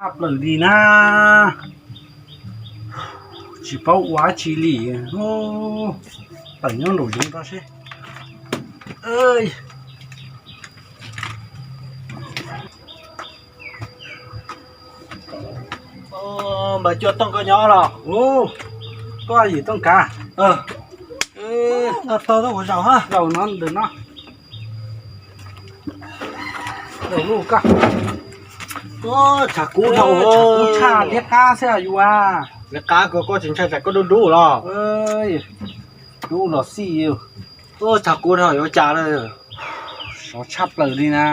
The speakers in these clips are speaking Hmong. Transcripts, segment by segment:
Tshaj plaws li na. Tsis paub ua dab tsi li. Tawm nyob nraum zoov tso seb. Npawg Cuaj Tooj, koj nyob los? Koj yim Tooj Kav. Tau tau ua zaum ha. Zaum no ntawm no. Zaum lub koj. Tshav kub dhau, tshav kub tshaj, liab qab xwb yus a. Liab qab, koj tsis ntshai tsam koj dub dub los? Dub los xij. Tshav kub dhau yuav cas lawm. Sov tshaj plaws li na.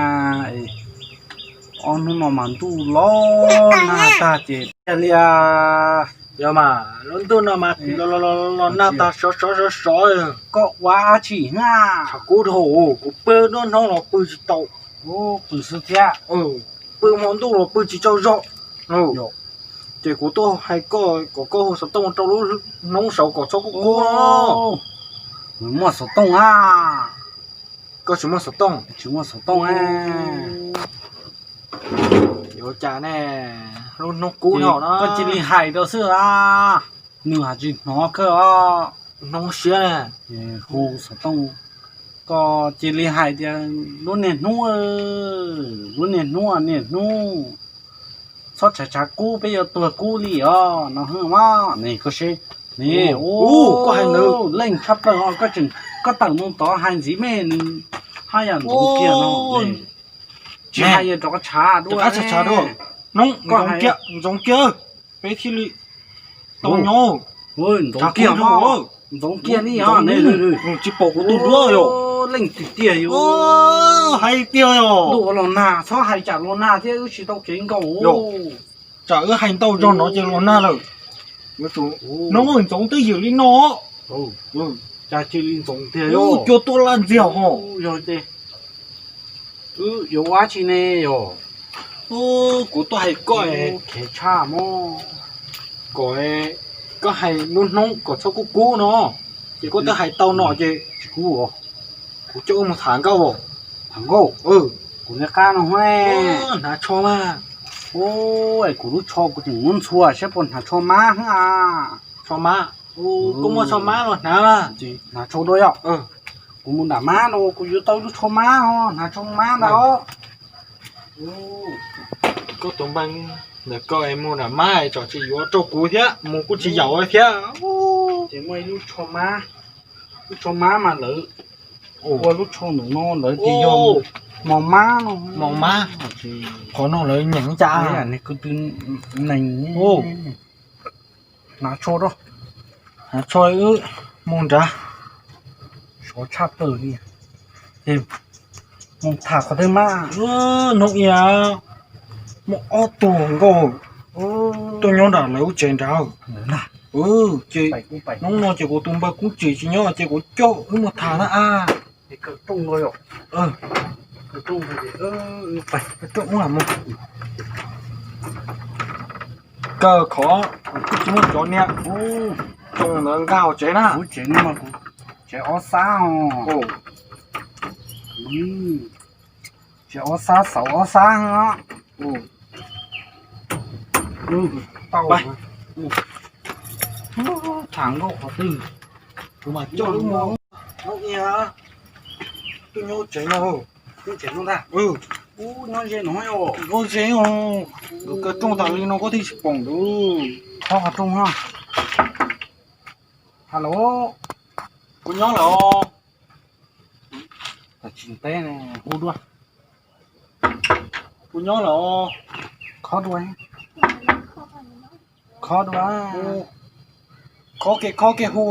Ob hnub no mas ntuj los nag tag ces tiag li. Yog mas lub ntuj no mas los nag tag sov sov sov sov. Koj ua dab tsi na? Tshav kub dhau, kuv pw hnub hnub los pw tsis tau. Pw xwb thiab. Pw hmo ntuj los pw tsis tsaug zog. Ces kuv tuaj hais koj kom koj hu xov tooj rau lub hnub saud kom txhob kub kub. Kuv muaj xov tooj a. Koj tsis muaj xov tooj? Tsis muaj xov tooj a. Yuav cas ne, lub hnub kub no na. Koj cia li hais rau xwb a, nws haj tsis hnov kawg os. Hnub siab na. Hu xov tooj, koj cia li hais tias lub niag hnub, lub niag hnub, niag hnub, txhob tshav tshav kub peb yuav tuag kub li os no mas ne. Koj seb ne, koj hais ntawd leej tshaj plaws os. Koj tseem, koj tawm mus tod hais ntxiv me nws haj yam ntxoov kiag no. Tsis hais yuav rov tshav dua, tshav dua. Hnub koj hais ntxoov kiag, peb thiaj li tau nyob. Ntxoov kiag, ntxoov kiag li os. Tsis pom kuv tus duab yom. Leej twg tiag yom. Hais tiag yom. Ntuj ua los nag, txhob hais tsam los nag thiab wb tsis tau kev nkaum. Tsam wb hais ntau zog no ces los nag lawm. Hnub ntxoov twb ywm li no. Cas cia li ntxoov tiag, cua tuaj laj ntxiag ho. Yog ces wb yuav ua dab tsi ne yom? Kuv tuaj hais koj, khev tshaj mog. Kom koj hais lub hnub kom txhob kub kub no, ces koj twb hais tau no ces tsis kub. Kuv coj wb mus tham nkauj. Tham nkauj? Kuv liab qab no. Hnav tsho mas. Kuv lub tsho kuv tseem muab ntxhua saib puas hnav tsho mab. Tsho mab? Koj muaj tsho mab los hnav mas. Hnav tsho dua yom. Kuv mus nram mab no kuv yuav tau lub tsho mab, hnav tsho mab ntag. Koj tus npawg ntawm koj mus nram mab tsom tsis yuav rau kuv thiab, mus kuj tsis yaum thiab. Ces muaj ib lub tsho mab, lub tsho mab mas lawv ua lub tsho ntawm no lawv tias yog mos mab no. Mos mab? Qhov no lawv nyeem cas? Neeg, hnav tsho, hnav tsho wb mus nrad. Sov tshaj plaws li. Mus tham qhov twg mas? Hnub ib muaj ob tug nkauj tuaj nyob nram lawv lub tsev nrad. Ces hnub no ces kuv tus npawg kuj tsis nyob ces kuv coj wb mus tham na a. Kaw khov, kuj tsis muaj cov niag tsoo ntawd nkag hauv tsev na. Tsev ob sab os. Tsev ob sab, xauv ob sab. Tau. Tham nkauj qhov twg? Kuv mam coj wb mus. Hnub ib tuaj nyob tsev no. Nyob tsev no ntag. Ub, nyob ze no yom. Nyob ze os. Nkawd kaw rooj tas li no koj thiaj tsis pom ntawd. Khob qhov rooj no. Hello. Kuv nyob lawm os. Tsis teb, hu dua. Kuv nyob lawm os. Khob dua. Khob dua. Khob ke, khob ke hu.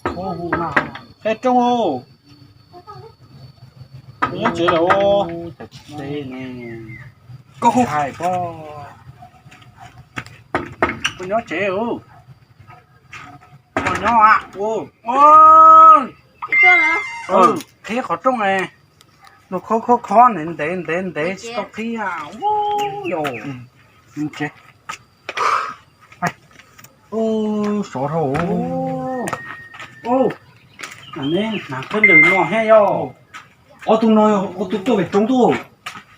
Khob hu no. Qhia rooj os. Kuv nyob tsev lawm os. Koj hu hais koj. Kuv nyob tsev os. Koj nyob a. Qhib qhov rooj. Nws khob khob khob ntev ntev ntev ntev tsis tau qhib. Sov dhau. Neb hnav khaub ncaws no thiab yog? Ob tug no, ob tug tuaj pem roob tuaj.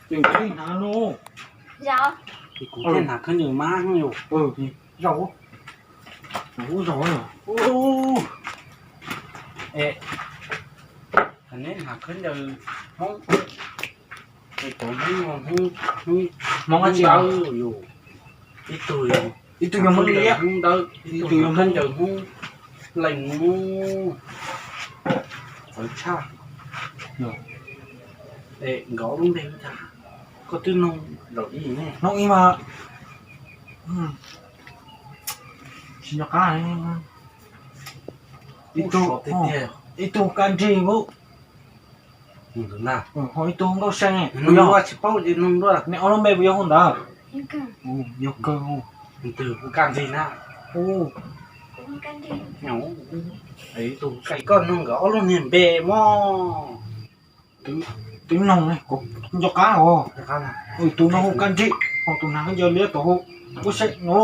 Ces hnav no. Kuv thiaj hnav khaub ncaws mab yom. Zaum, kuv zaum. Es neb hnav khaub ncaws Hmoob, es cov Hmoob, Hmoob, Hmoob dawb yus, ib tug yog, ib tug yog Hmoob Liab, Hmoob dawb, ib tug yog khaub ncaws Hmoob Lees, txawv tshaj. Es nkawd ob lub npe ua cas koj twb nug zaum ib ne? Nug ib mas tsis nco qab. Ib tug, ib tug Kaj Nrig, ho ib tug Nkauj See. Nws yog tsis paub ces nug dua. Nej ob lub npe puas yog hu ntawd? Yog kawg. Tus Kaj Nrig na. Ib tug, koj nug nkawd ob lub niag npe mog. Twb nug ne, kuv nco qab os. Tus no hu Kaj Nrig, ho tus hnav khaub ncaws liab tod hu Nkauj See no.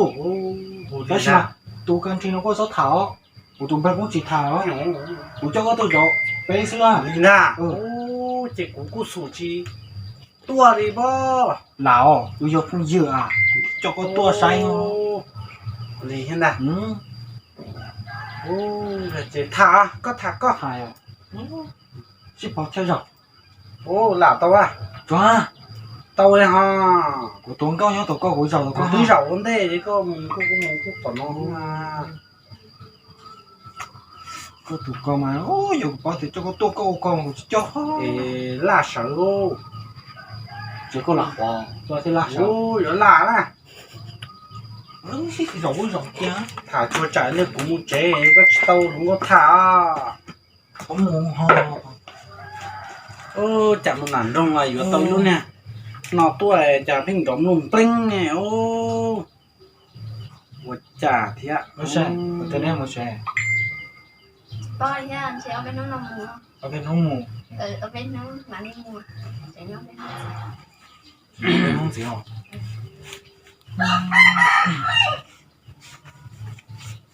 Tab sis mas tus Kaj Nrig no koj txhob tham os, kuv tus npawg Koob Tsim tham os. Kuv coj koj tuaj zov peb xwb na. Li ntag. Ces kuv kuj xum tsis tuaj li pob. Lam os, wb yog phooj ywg a, kuv coj koj tuaj saib os. Li thiab ntag. Ces tham, koj tham koj. Sib pov chaw zaum. Lam tau a. Tsuav tau li ho. Kuv tus nkauj nyob tom koj, kuv zaum tom koj. Twb zaum ua ntej li koj mus, koj mus kuj tom no. Koj tus ko mas, yog kuv paub tias coj koj tuaj koj ua ko mas kuv tsis coj. Laj sawv lauj. Ces koj lam qhov, koj thiaj laj sawv. Yuav laj na. Zaum ua zaum kiag. Tham tsuag tsam li kuv mus tsev koj tsis tau hluas nkauj tham. Mus ho. Cas mus nram nroog yuav tau ib lub niag no tuaj cas pheej nrov mluj npleeb ne. Ua cas thiab. Ob peb hnub mus. Ob peb hnub ntxiv os.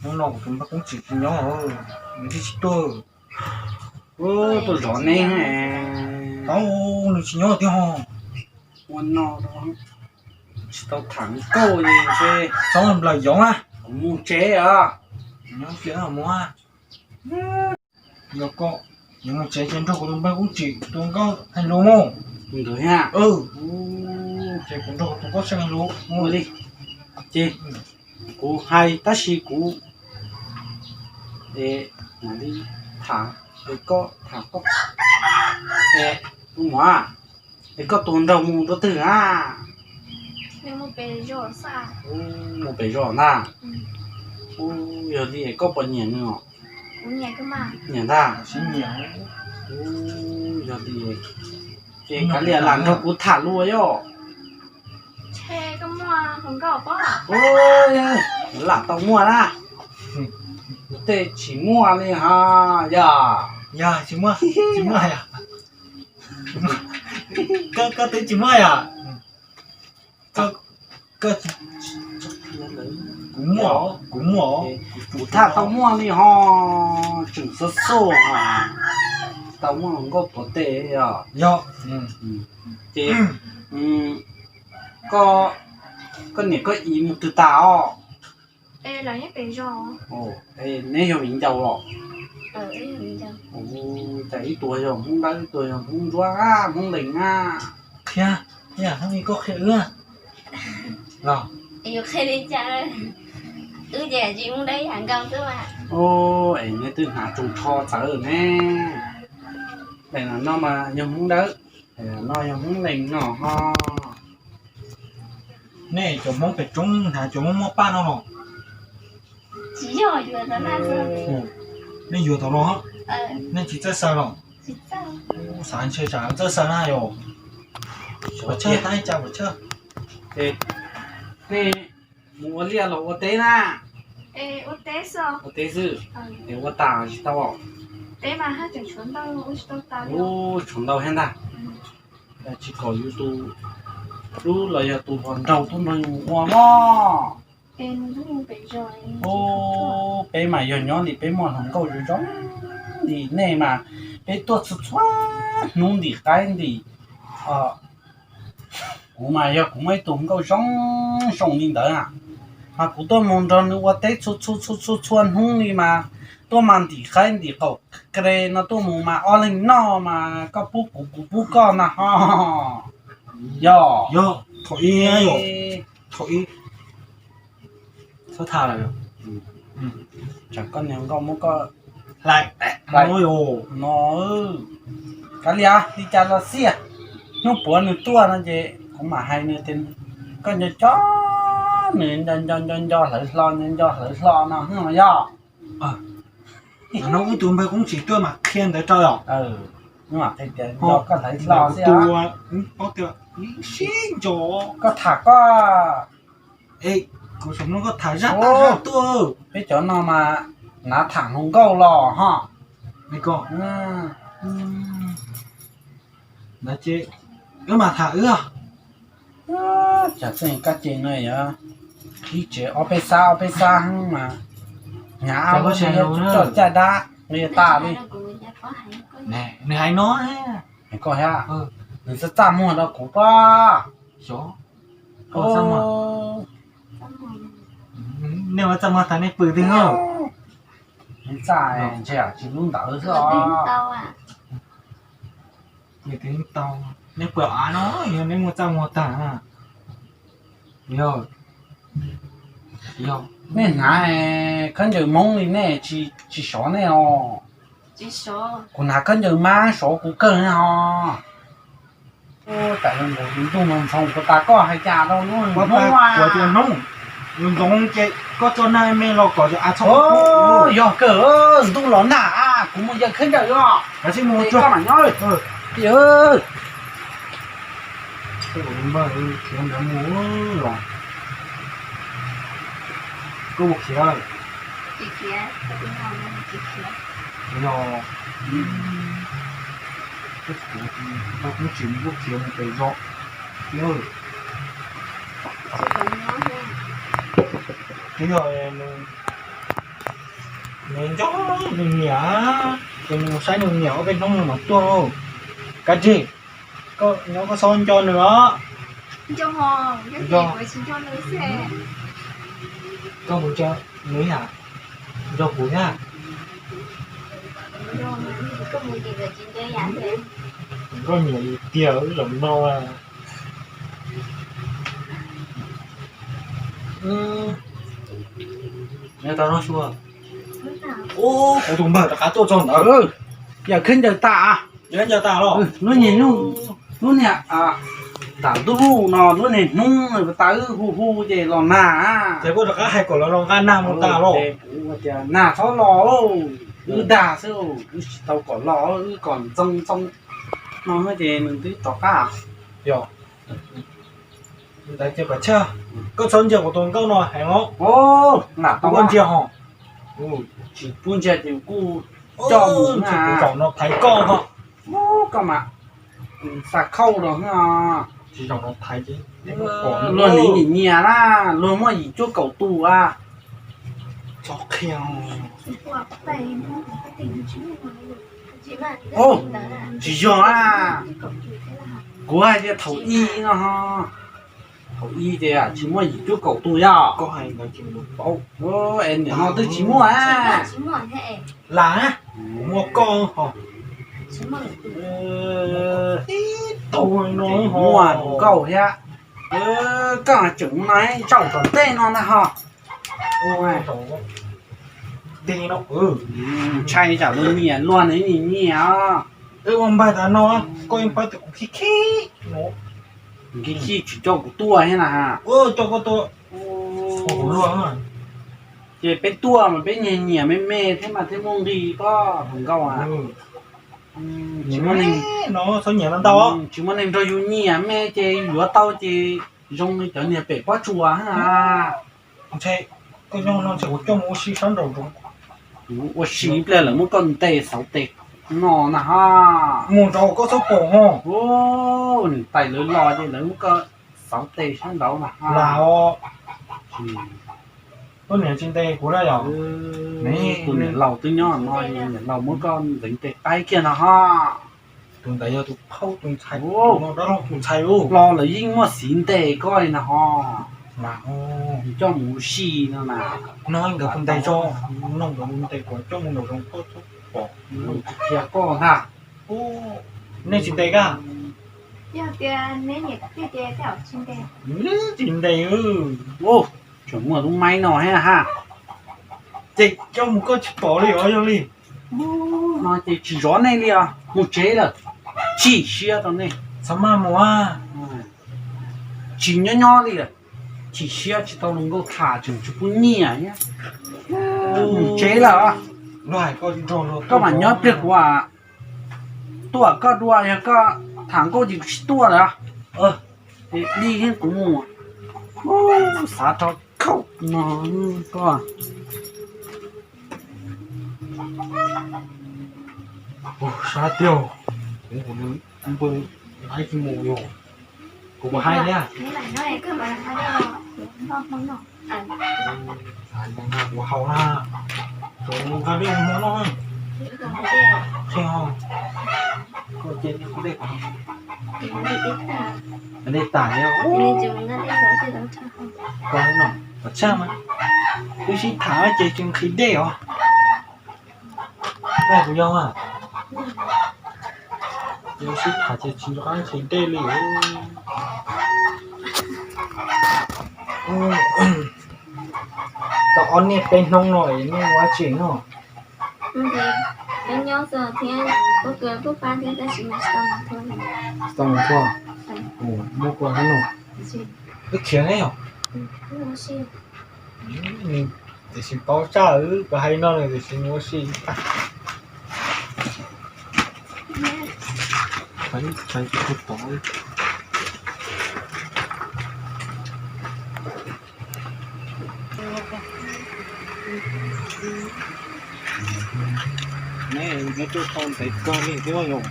Hnub no kuv tus npawg Koob Tsim tsis nyob, nws thiaj tsis tuaj. Tuaj zov neb. Tau, nws tsis nyob thiab ho. Ua no tsis tau tham nkauj li ntshe. Txhob nplawm yoov na. Kuv mus tsev os. Nyob kiag mus. Yog koj yuav mus tsev ces nrog kuv tus npawg Koob Tsim tus nkauj hais lus mus. Nkawd thiab. Ces kuv nrog kuv tus Nkauj See hais lus mus li. Ces kuv hais tab sis kuv es mam li tham, es koj tham koj. Es mus, es koj tus nraug mus rau twg a? Mus pem zos ntag. Yog li es koj puas nyiam nws os? Nyiam ntag. Yog li ces kav liam lam nrog kuv tham lus yom. Lam tau muaj na. Kuv tej tsis muaj li ho. Yog, yog tsis muaj, tsis muaj. Koj twb tsis muaj yom? Kuv muaj, kuv muaj. Kuv tham tau muaj li ho, tseem xub xub ho, tsis tau muaj hluas nkauj tuav tej yog. Yog. Ces koj, koj niam koj txiv mus twg tas os? Neb yog viv ncaus los? Cas ib tug yog Hmoob Dawb, ib tug yog Hmoob Ntsuab, Hmoob Lees na. Qhia, hnub no koj qhia wb. Los, wb ces tsis Hmoob Dawb yam nkaus xwb mas. Es neb twb hnav tsoos tsho txawv ne. Daim no mas yog Hmoob Dawb, daim no yog Hmoob Lees no ho. Nej cov Hmoob pem roob hnav cov muaj muaj paj no los? Tsis yog, nej yuav tau los? Nej tsis txawj xaws los? Xav ntshe tsam txawj xaws na yom. Puas tshaj, tab ib cas puas tshaj? Nej mus ua liaj los ua teb na? Ua teb xwb. Es ua tas tsis tau? Ua tshuav ntau thiab ntag. Tsis kom yus tus hlub los yog tus hluas nraug tuaj nrog yus mus ua mog. Peb mas yog nyob li peb muaj hluas nkauj zoo zoo li nej mas, peb tuaj txhua txhua hnub ntim qaib ntim, Kuv mas yog kuv muaj ib tug nkauj zoo zoo li ntawd na, mas kuv tuaj mus nrog nws ua teb txhua txhua txhua txhua hnub li mas, tuaj mas ntim qaib ntim qaum kre no tuaj mus mas ob leeg noj mas koj pub kuv kuv pub koj na ho. Yog, yog, thaum ib, thaum ib, txhob tham lawm. Tsam koj niag nkauj muab koj hlais no. Kav liam, li cas los xiaj, hnub puav nws tuaj no ces kuv mam hais nws tias koj nco cov nws nco nco nco nco hlawv hlo nco nco hlawv hlo no yog. Hnub ib tug npawg Koob Tsim tuaj mas qhia ntawd rau os. Koj hlawv hlo xwb, sib nco. Koj tham koj, kuv xam no koj tham zaj tab zaj tuaj. Peb cov no mas hnav tham hluas nkauj los ho. Ntawd ces wb mam tham wb. Cas txij kab ces no yuav qhib tsev ob peb xab ob peb xab heev mas, hnyav coj caj dab nqi tas li. Nws hais no, koj thiab, nws txaj txaj muag rau kuv pob. Nej ua txaj muag tag nej pw twg no? Txaj ntshe tsis lub ntawd xwb os. Nej pw av no, yog nej muaj txaj muag tag. Yog, yog nej hnav khaub ncaws Hmoob li nej tsis sov nej os. Kuv hnav khaub ncaws Mab sov kuv kawg os. Tam ntuj no ntxhoo kuv tas koj hais cas rau lub hnub, hnub ntxoov ces koj tso nag me los kom av txhob. Yog kawg, ntuj los nag, kuv mus yawg khaub ncaws os. Koj mam nyob. Koj mus khiav. Yog, kuv tsis mus kuv khiav mus pem zos. Yog, nws nco nws niam, ces nws mus saib nws niam ob peb hnub nws mam tuaj lauj. Kav tsij, koj nyob koj txhob nco nws os. Koj mus nco nws yam, nco kuv thiab. Koj niam tiag zaum no. Nyob tau no xwb. Ub, kuv tus npawg rov qab tuaj txog ntawd. Yawg khaub ncaws tas. Lub niag, lub niag, tam ntuj no lub niag hnub tas wb hu hu ces los nag. Ces kuv rov qab hais kom los los nqa nag mus tas los. Nag txhob los, wb dag xwb, wb tsis tau kom los, wb kom ntxoo ntxoo no ces nws twb rov qab. Yog, ntawd ces kom tshaj, koj txhob ntsia kuv tus nkauj no heev os. Lam tau ntsia ho. Tsis pub ntsia ces kuj coj mus na. Zaum no thaiv koj ho. Koj mas xa khauj los. Tsis zaum no thaiv ces luag nyiam nyiam na, luag muaj yim cuaj kaum tus a. Txhob qhia. Tsis yog a, kuv hais tias thaum ub no, thaum ub ces tsis muaj yim cuaj kaum tus yog. Es nim no twb tsis muaj a. Lam, kuv muaj koj ho. Tsis muaj nkauj thiab. Koj tseem no zaum tom ntej no na ho. Ntshai tsam luag nyiam luag nws nyiam nyiam os. Ua npawg tas no, koj yeej paub tias kuv khib khib no. Khib khib tsis coj kuv tuaj thiab na. Coj koj tuaj. Ces peb tuaj mas peb nyiam nyiam me me thiab mas thiaj muaj nqis pob hluas nkauj a. Tsis muaj neeg, tsis muaj neeg nrog yus nyiam me ces yuav tau ces zoo li cov niag pem pob tsuas a. Ntshe koj nyob no ntshe kuv coj mus ua si sab nraum zoov. Ua si ib pliag lawv muab koj ntes xauv tes no na ha. Mus nraud koj txhob pom ho. Nws tais lawv los ces lawv muab koj xauv tes sab nraud mas ha. Lam os. Koj niam tsis ntes kuv na yog? Tus niam laus twb nyob no, niam laus muab koj ntxeev tes qaib kiag no ha. Tus ntawd yog tus phauj tus ntxhais, tus no dab laug tus ntxhais los lawv yeej muaj xiv ntes koj li na ho. Mas coj mus ua si no na. No nkawd hu ntes tso, no nkawd hu ntes kom coj mus nraum zoov koj txhob pom. Tias koj ntag. Nej tsis ntes koj? Tsis ntes. Tseem muaj lub maib no thiab ha. Ces coj mus koj tsis pom li os, yog li no ces tsis zov nej li os, mus tsev lawm. Chim siab rau nej, txhob maj mus. Tsis nyob nyob li lawm, chim siab tsis tau hluas nkauj tham tseem tsis pub nyiaj thiab. Mus tsev lawm. Koj mam nyob pliag kuv tuaj koj dua, yog koj tham nkauj ces kuv tsis tuaj lawm. Li thiab kuv mus, xav rau khaum no koj. Sab tiag, kuv npawg laib tsis mus yog, kuv puas hais thiab? Kuv haus na, kuv nqa dej mus noj. Koj cia kuv dej, dej tas, koj no kom tshaj mas, wb sib tham ces tsis nqhis dej os. Koj kuv yog mas, yog sib tham ces tsis nqhis dej li. Tau ob niaj peb hnub no nej ua tsi no? Tsis tau mus thuaj, muab kua no, wb khiav ne yom. Tiam sis paub tsaj wb puas hais no tiam sis mus ua si tag. Neb tuaj tau ntev kawg li thiab yom.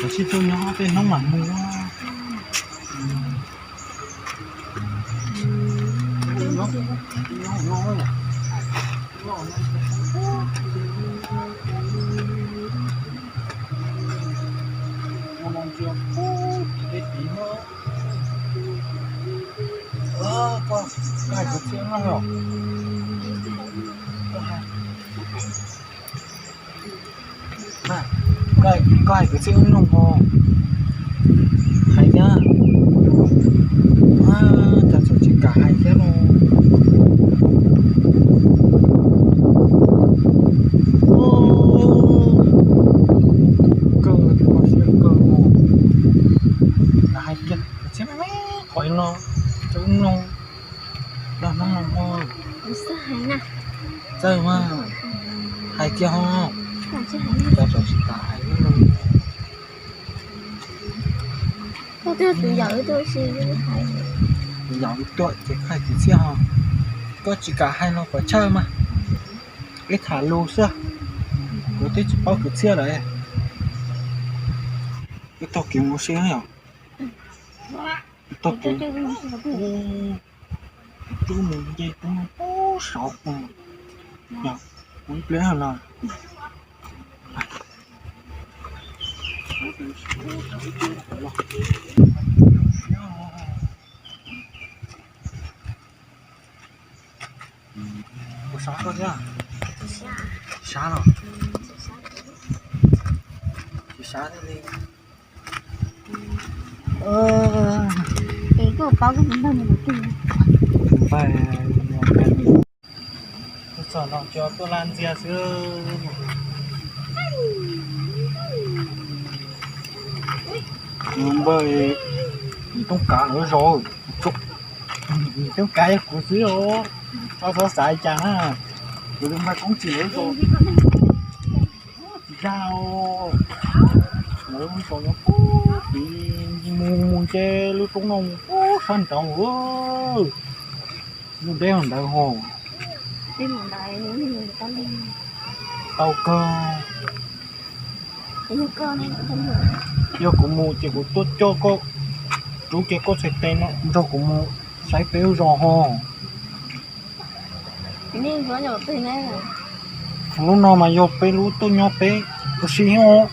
Tam sim tuaj nyob tej hnub mam mus. Koj hais kwv txhiaj wb mloog os. Hais thiab. Cas txawm tsis kam hais thiab no. Kawg, koj siab kawg os. Hais kiag kwv txhiaj me me qhov no rau wb mloog. Noj hnub no, txawj mas, hais kiag ho. Cas txawm tsis kam hais thiab no. Tus yawm wb tuaj ces koj hais kwv txhiaj ho. Koj tsis kam hais no puas tshaj mas. Ib tham lus xwb, kuv twb tsis paub kwv txhiaj lawm. Wb taug kev mus ua si yom. Wb taug kev, wb mus nce roob no pub saud, yog ib pliag no. Puas sab koj thiab? Sab los? Tsis sab thiaj li. Npawg, txog no tsuas tuaj laj ntxiag xwb. Npawg, nws toob kav lawv zos, nws toob kav yog kuv xwb os. Txhob xav li cas na, kuv tus npawg koob tsis lawv zos. Tsis dag, lawv lub zos nyob pub tid, mus mus nce lub roob no mus pub sab nraud. Lub deb ntawd ho. Tau kawg. Yog kuv mus ces kuv tuaj coj koj, rub kiag koj txhais tes no nrog kuv mus saib peb lub zos ho. Lub no mas yog peb lub tuaj nyob peb ua si os.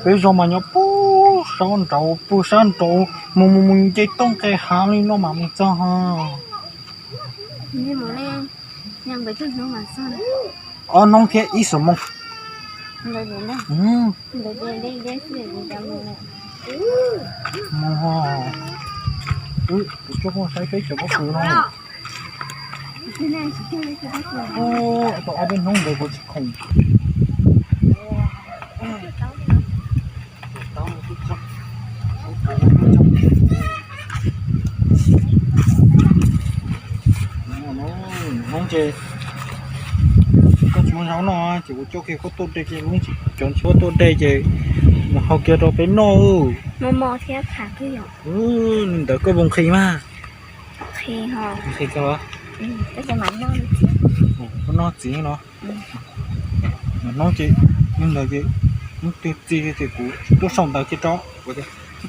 Peb zos mas nyob puag sab nraud, puag sab nraud mus mus mus nce toj nqes hav li no mas mus txog ho. Ob hnub thiab ib xuab moos. Mus ho. Kuv coj koj saib peb cov pob kws no. Tau ob peb hnub ntawd kuv tsis khoom. Hnub ces koj tsis muaj zaub noj ces kuv coj kiag koj tuaj de ces, cov ntsuab tuaj de ces mus hau kiag rau peb noj. Li ntawd koj puas nqhis mas? Nqhis kawg los? Koj noj txiv no. Hnub ces li ntawd ces hnub twg txi ces kuv tuaj sau ntawv kiag rau.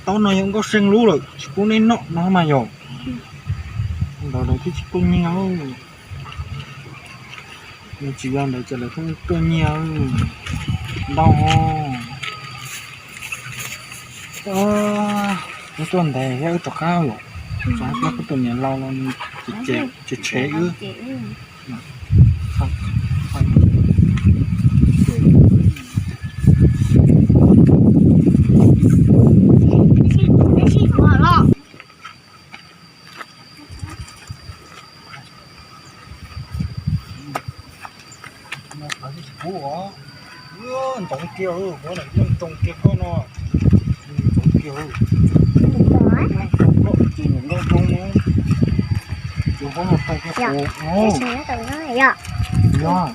Taub no yog nkauj seej lub lawm tsis pub neb noj no mas yog. Ntawd lawv twb tsis tuaj nyiag. Yog tsis yog ntawd ces lawv tuaj nyiag ntau. Wb tuaj ntev thiab wb rov qab los, rov qab tus niam laus los nws tseem tshev wb. Ntoo kiag, kuv yeej ntoo kiag koj no. Ntoo kiag, ntoo koj ces nws ntoo ntoo no. Ces koj no tau kiag kuv. Yog.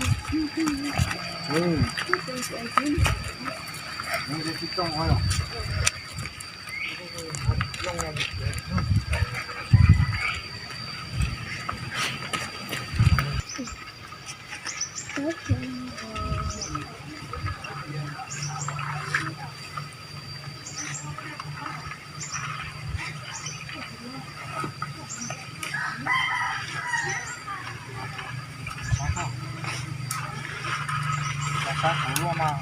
Sab kuv luaj mas.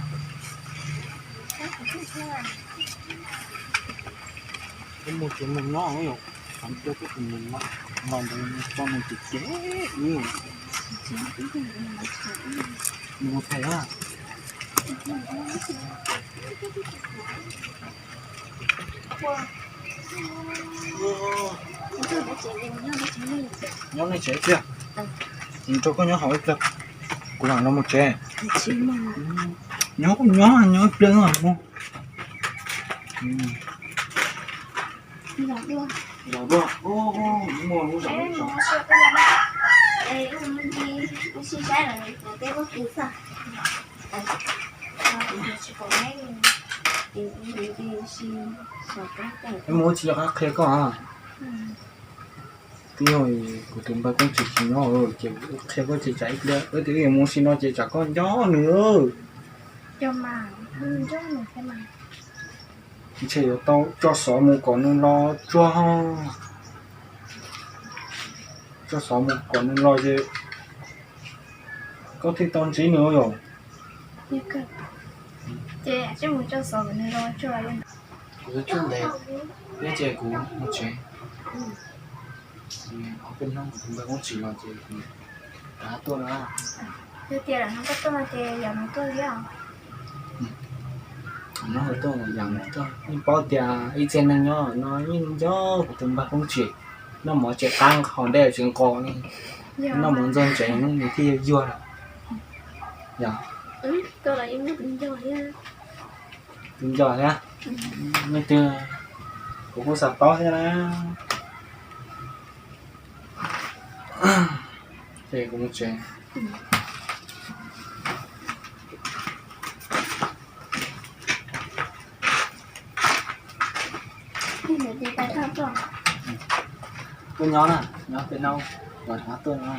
Mus tsev mus nyob yom, sab tus mus nyob, mas ntawd tso nws cem cem. Mus them a. Nyob nej tsev tiag. Rau koj nyob hauv ib pliag, kuv lam los mus tsev. Nyob nyob nyob ib pliag mus. Zaum dua, muaj lub zaum. Mus tsis yog qab qhia koj. Twb yog kuv tus npawg Koob Tsim tsis nyob ces kuv qhia koj ces tsam ib pliag wb twb yuav mus si no ces tsam koj nco nws. Ntshe yuav tau tso xov mus kom nws los tsuag. Tso xov mus kom nws los ces koj thiaj tau ntsib nws yom. Kuv tsuj ntev thiab ces kuv mus tsev. Ob peb hnub kuv tus npawg Koob Tsim los ces kuv rov qab tuaj na. Nyob hauv tuaj yam tuaj, yeej paub tias ib txhia neeg nyob no yeej nco kuv tus npawg Koob Tsim. Noj mov tsis qab qhov ntej tsis nqos li. Noj mov ntxuag ntsev nws thiaj yuag lawm. Yog tus nco thiab. Leej twg kuv kuj xav paub thiab na. Ces kuv mus tsev. Kuj nyob na, nyob peb hnub kuv rov qab tuaj no.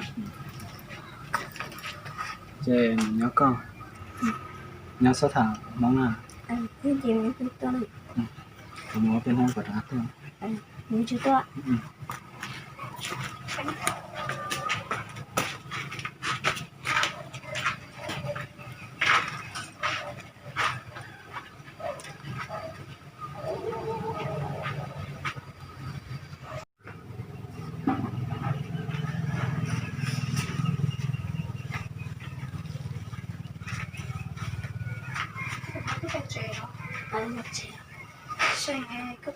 Ces nyob koj, nyob xub tham Hmoob na. Kuv mus ob peb hnub kuv rov qab tuaj. Koj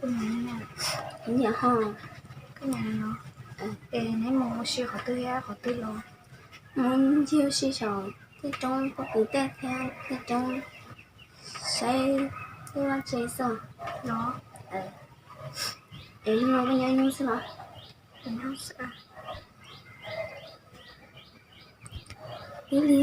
puas nyiam li na? Nyiam ho. Koj nyiam li no. Es neb mus ua si qhov twg thiab qhov twg los? Mus ncig ua si saum tej roob pob kws tej thiab tej roob saib tej vaj tse xwb. Los, es hnub no koj nyob ib hnub xwb los? Ib hnub xwb. Ib li.